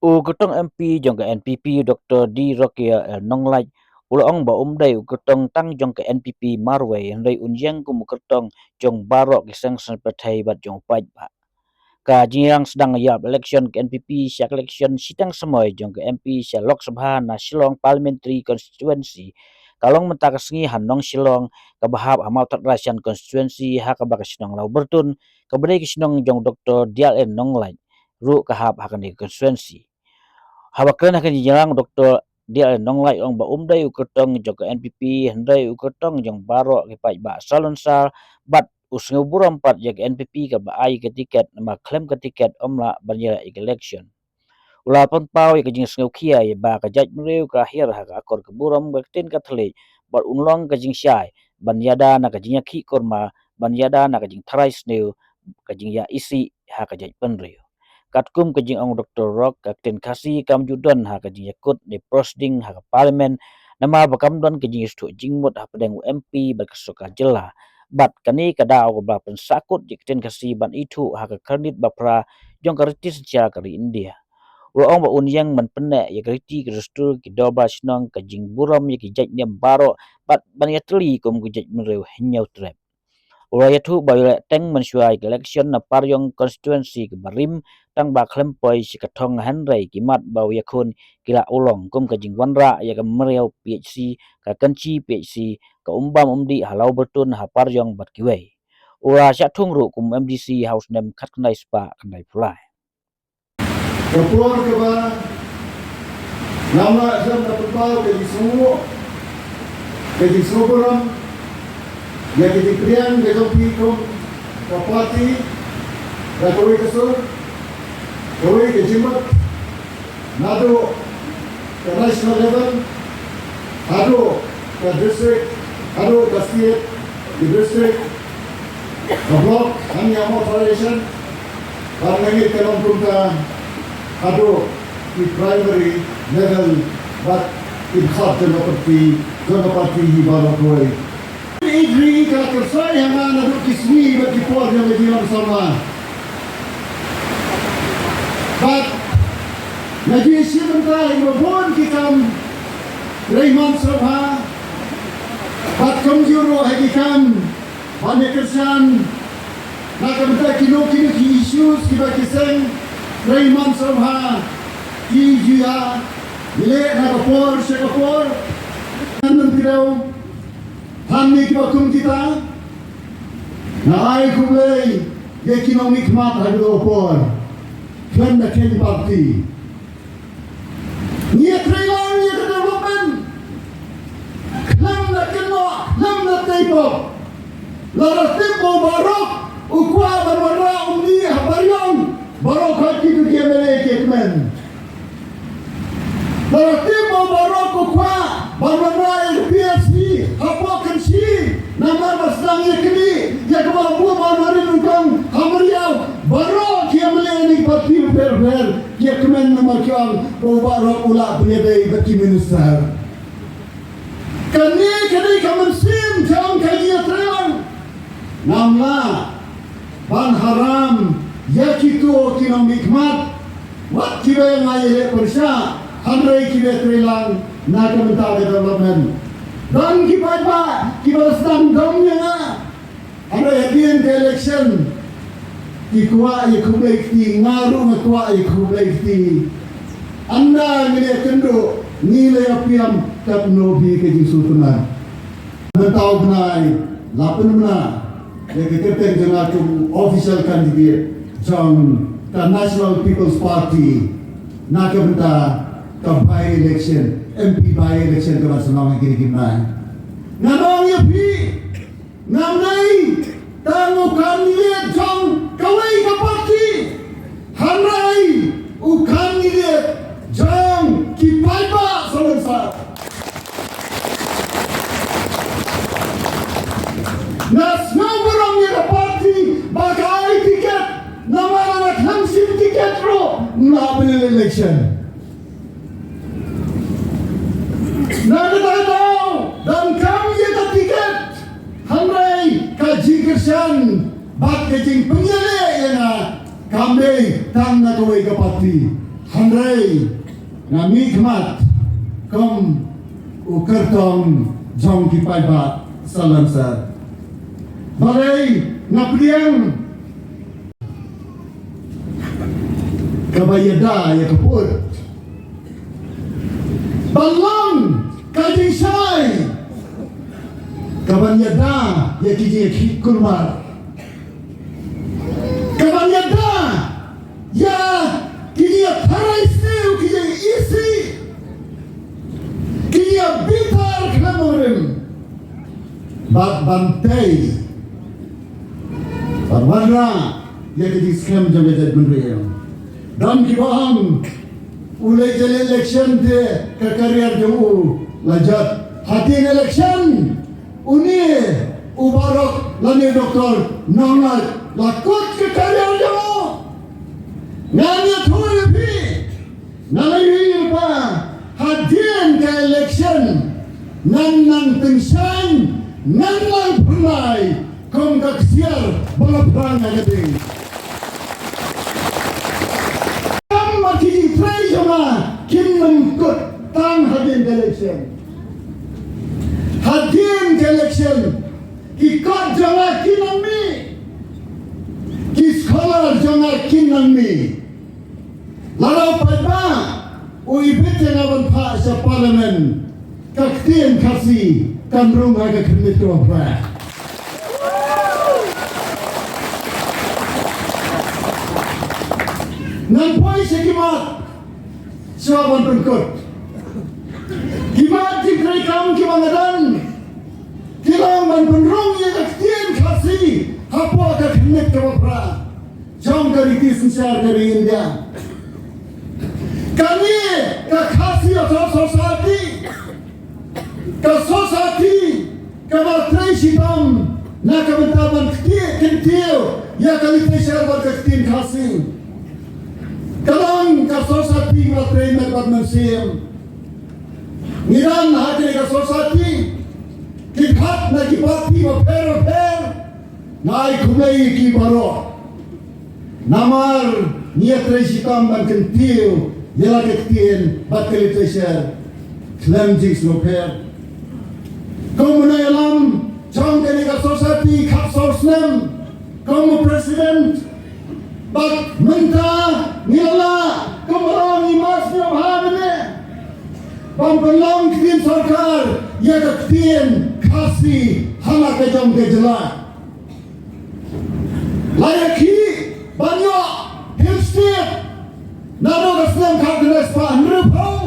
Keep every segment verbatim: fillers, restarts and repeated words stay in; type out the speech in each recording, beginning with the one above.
U kyrtong M P jong ka N P P, Doctor D Rokia L Nonglait, u la ong ba um dei u kyrtong tang jong ka N P P marwei, hynrei un ïeng kum u kyrtong jong baroh ki seng saiñ pyrthei bad jong u paidbah. Ka jingïalang sdang ïap election ka N P P sha ka election shiteng samoi jong ka M P sha Lok Sabha na Shillong Parliamentary Constituency ka long mynta ka sngi ha Nong Shillong, kaba hap ha Mawthadraishan Constituency, ha kaba ka shnong Lawbyrtun, kaba dei ka shnong jong Doctor D L N Nonglait ruh ka hap ha kane ka constituency. Haba kren ha ka jingïalang, Doctor D L N Nonglait ong ba um dei u kyrtong jong ka N P P, hynrei u kyrtong jong baroh ki paidbah Salonsar, bad u sngewburom pat ïa ka N P P kaba ai ka tiket, namar khlem ka tiket ym lah ban ïaleh ïa ka election. U la pynpaw ïa ka jingsngewkhia ïa ba ka jaitbynriew ka hiar ha ka akor ka burom, ka ktien ka thylliej, bad un long ka jingshai ban ïada na ka jingïakhih kurma, ban ïada na ka jingtharai sniew, ka jingïaisih ha ka jaitbynriew. Katkum ka jingong Doctor Rock, ka ktien Khasi kam ju don ha ka jingïakut ne proceeding ha ka Parliament, namar ba kam don ka jingïathuh jingmut hapdeng u M P bad ka sorkar jylla. Bad kane ka daw kaba pynsakut ïa ka ktien Khasi ban ithuh ha ka kyrnit ba phra jong ka riti synshar ka ri India. U la ong ba un ïeng ban pynneh ïa ka riti ka dustur, ki dorbar shnong, ka jingburom ïa ki jait niam baroh, bad ban ïatylli kum ka jaitbynriew Hynñiewtrep. U la ïathuh ba u ïaleh teng mynshuwa ïa ka election na Pariong constituency kaba rim, tang ba khlem poi sha ka thong, hynrei ki mat ba u ïakhun ki la urlong, kum ka jingwanrah ïa ka Mriaw P H C, ka Kynshi P H C, ka Umbam Umdih ha Lawbyrtun, ha Pariong bad kiwei. U la shah thung ruh kum M D C ha u snem khatkhyndai spah khyndaiphew lai. Ka por kaba ngam lah shuh ban pynpaw ka jingsngew, ka jingsngewburom ïa ka jingpdiang ka jong phi kum ka party, da kawei ka sur, kawei ka jingmut, naduh ka national level haduh ka district, haduh ka state, ka district, ka block, hangne ha Mawthadraishan, bad nga ngeit ka long kumta haduh ki primary level, bad ki dkhot jong ka party, jong ka party hi baroh kawei. Ïeit ri ka la kyrsoi ha nga naduh ki sngi bad ki por jong ka jingïalam samla. Bad nga ju ïashim bynta ha kiba bun ki kam trei man sngewbha, bad kumjuh ruh ha ki kam ban ïakyrshan na ka bynta kino kino ki issues kiba ki seng trei man sngewbha ki ju ïa leh na ka por sha ka por. Ngan nym kdew. Hangne kiba kum kita, nga ai khublei ïa ki nongmihkhmat ha kito ki por. Khlem da kheiñ party, ngi ïatreilang ïa ka development. Khlem da kynnoh, khlem da tei pop. Lada tip ba u Bah Rock u kwah ban wanrah u MDA ha Pariong, baroh khoit kito ki MLA ki kmen. Lada tip ba u Bah Rock u kwah ban wanrah ïa ka PHC hapoh Kynshi, namar ba sdang ïa kane ïa kaba u Bah Marwei u kong ha Mriaw, baroh ki MLA na ki party bapher bapher ki kmen namar ki ong ba u Bah Rock u lah pynïadei bad ki minister. Kane ka dei ka mynsiem jong ka ïatreilang. Ngam lah ban haram ïa kito ki nongmihkhmat, wat kiba nga ïaleh pyrshah, hynrei kiba ïatreilang na ka bynta ka development. Don ki paidbah kiba sdang dom ïa nga. Haba hadien ka election, ki kwah ïa khublei kti, nga ruh nga kwah ïa khublei kti. Ynda ngi la ïakynduh, ngi la ïapiam, katno phi ka jingsngewtynnat. Mynta u bnai la pynbna ïa ka kyrteng jong nga kum official candidate jong ka National People's Party na ka bynta ka by-election, M P by-election kaba sa long ha kine ki bnai. Ngan ong ïa phi, ngam dei tang u candidate jong kawei ka party, hynrei u candidate jong ki paidbah Salonsar. Nga sngewburom ïa ka party ba ka ai tiket, namar lada khlem shim tiket ruh ym lah ban leh election. Na kata ka daw, donkam ïa ka tiket, hynrei ka jingkyrshan bad ka jingpynïaleh ïa nga kam dei tang na kawei ka party. Hynrei nga mih khmat kum u kyrtong jong ki paidbah Salonsar. Balei nga pdiang? Kaba ïada ïa ka pud. Ban long ka jingshai. Kaban ïada ïa ki jingïakhih kulmar. Kaban ïada ïa ki jingïatharai sniew, ki jingïaisih, ki jingïabitar khlem nongrim. Bad ban tei bad wanrah ïa ka jingskhem jong ka jaitbynriew. Don kiba ong u leit ïaleh election te ka career jong u la jot. Hadien election une u baroh lane u doktor nonglait la kut ka career jong u. Ngan ïathuh ïa phi. Nga la ïohi ba hadien ka election ngan nang tyngshaiñ, ngan nang pynlait kum ka ksiar ba la phrang ha ka ding. Kam ma ki jingtrei jong nga kin nym kut tang hadien ka election. Hadien ka election ki kot jong nga kin nang mih, ki scholar jong nga kin nang mih. Lada u paidbah u ibit ïa nga ban phah sha Parliament, ka ktien Khasi kan rung ha ka khyrnit kaba phra. Ngan poi sha ki mat shuwa ban pynkut. Ki mat jingtreikam kiba nga don ki long ban pynrung ïa ka ktien Khasi hapoh ka khyrnit kaba phra jong ka riti synshar ka ri India. Kane ka Khasi Authors' Society, ka society kaba trei shitom na ka bynta ban kti-, kyntiew ïa ka literature bad ka ktien Khasi. Ka long ka society kaba trei met bad mynsiem. Ngi don ha kane ka society ki khat na ki party bapher bapher. Nga ai khublei ïa ki baroh. Namar ngi ïatrei shitom ban kyntiew ïa la ka ktien bad ka literature khlem jingsngewpher. Kum u nongïalam jong kane ka society khatsaw snem kum u president, bad mynta ngi la lah kum u nongïalam, ngi mad sngewbha mynne ban pynlong ktien sorkar ïa ka ktien Khasi ha la ka jong ka jylla. La ïakhih ban ïoh Hill State naduh ka snem khatkhyndai spah hynriewphew,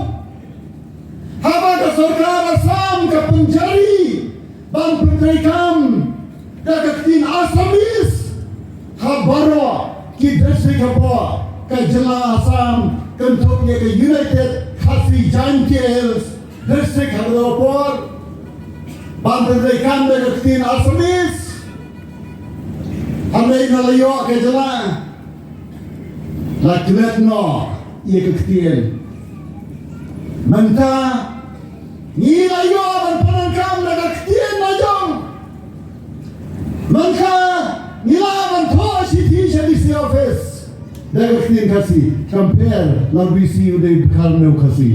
haba ka sorkar Assam ka pynjari ban pyntreikam da ka ktien Assamese ha baroh ki district hapoh ka jylla Assam, kynthup ïa ka United Khasi Jaintia Hills District ha kata ka por, ban pyntreikam da ka ktien Assamese. Hynrei na la ïoh ka jylla, la klet noh ïa ka ktien. Mynta ngi la ïoh ban pyndonkam da ka ktien la jong. Mynta ngi la ban thoh shithi sha D C office da ka ktien Khasi, compare la B C u dei kar ne u Khasi.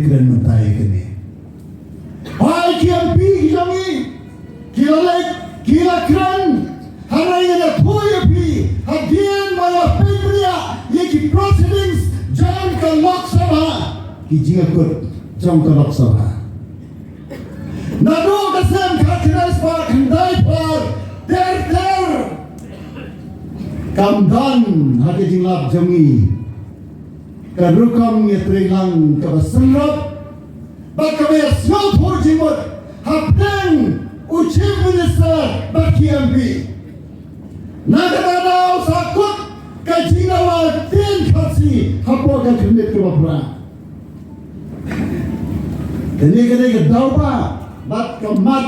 Kren mynta ïa kane. Hai ki M P ki jong ngi, ki la leit, ki la kren, hynrei ngan ïathuh ïa phi, hadien ba la pynbria ïa ki proceedings jong ka Lok Sabha, ki jingïakut jong ka Lok Sabha. Naduh ka snem khatkhyndai spah khyndaiphew ter ter, kam don ha ka jinglap jong ngi ka rukom ïatreilang kaba synrop bad kaba ïasngewthuh jingmut hapdeng u Chief Minister bad ki M P. Na kata ka daw sa kut ka jingdawa ktien Khasi hapoh ka khyrnit kaba phra. Kane ka dei ka daw ba bad ka mat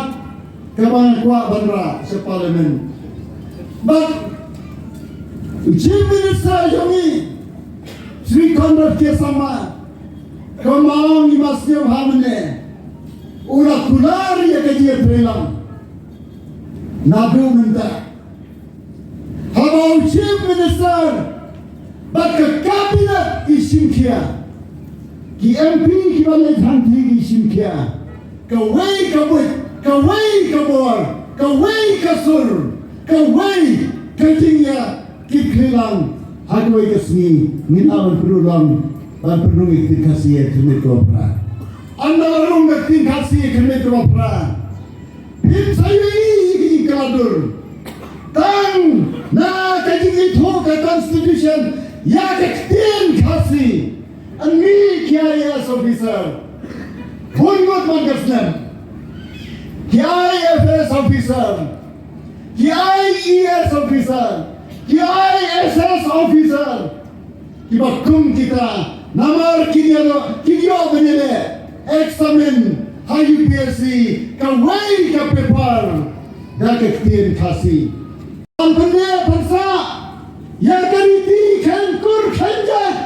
kaba nga kwah ban rah sha Parliament. Bad u Chief Minister jong ngi, Shri Conrad K Sangma, kumba ngi mad sngewbha mynne, u la kular ïa ka jingïatreilang. Naduh mynta, haba u Chief Minister Bad ka cabinet ki shim khia, ki M P kiba leit hangtei ki shim khia. Kawei ka buit, kawei ka bor, kawei ka sur, kawei ka jingïakitkhlieh lang. Ha kawei ka sngi ngin ïa ban pynrung, ban pynrung ïa ka ktien Khasi ïa ka khyrnit kaba phra. Ynda la rung ka ktien Khasi ïa ka khyrnit kaba phra, phim sa ïohi ïa ka jingkylla dur. Tang na ka jingithuh ka constitution ïa ka ktien Khasi, ynda ki I A S officer, bun ngut man ka snem, ki I F S officer, ki I A S officer, ki I S S officer, kiba kum kita, namar ki ïa, ki ïoh ban ïaleh eksamin ha U P S C kawei ka paper da ka ktien Khasi. Ban pynneh pynsah ïa ka riti khein kur khein jait.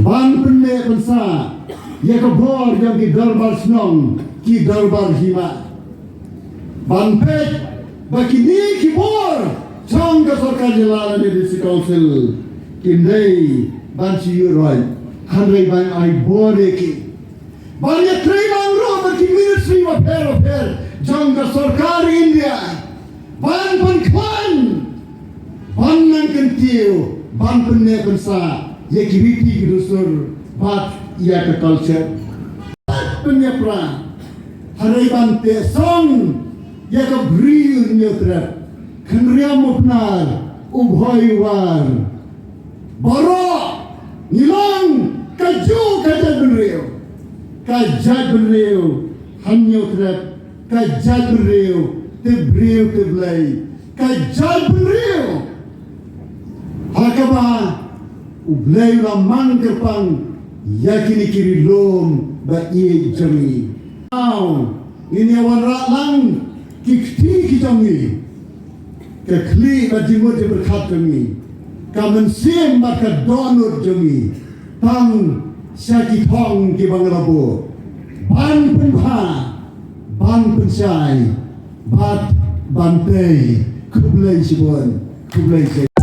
Ban pynneh pynsah ïa ka bor jong ki dorbar shnong, ki dorbar hima. Ban peit ba kine ki bor jong ka sorkar jylla lane District Council kim dei ban shu ïuh roit, hynrei ban ai bor ïa ki. Ban ïatrei lang ruh bad ki ministry bapher bapher jong ka sorkar India ban pynkhlaiñ, ban nang kyntiew, ban pynneh pynsah ïa ki riti ki dustur bad ïa ka culture. Pynïapra, hynrei ban teh song ïa ka briew Hynñiewtrep, Khynriam u Pnar, u Bhoi u War. Baroh ngi long kajuh ka jaitbynriew, ka jaitbynriew Hynñiewtrep, ka jaitbynriew tip briew tip Blei, ka jaitbynriew ha kaba U Blei u la mang kyrpang ïa kine ki ri lum ba ïeit jong ngi. Nau, ngin ïa wanrah lang ki kti ki jong ngi, ka khlieh bad jingmut jingpyrkhat jong ngi, ka mynsiem bad ka dohnud jong ngi, tang sha ki thong kiba nga la buh, ban pynbha, ban pynshai bad ban tei. Khublei shibun, khublei shibun.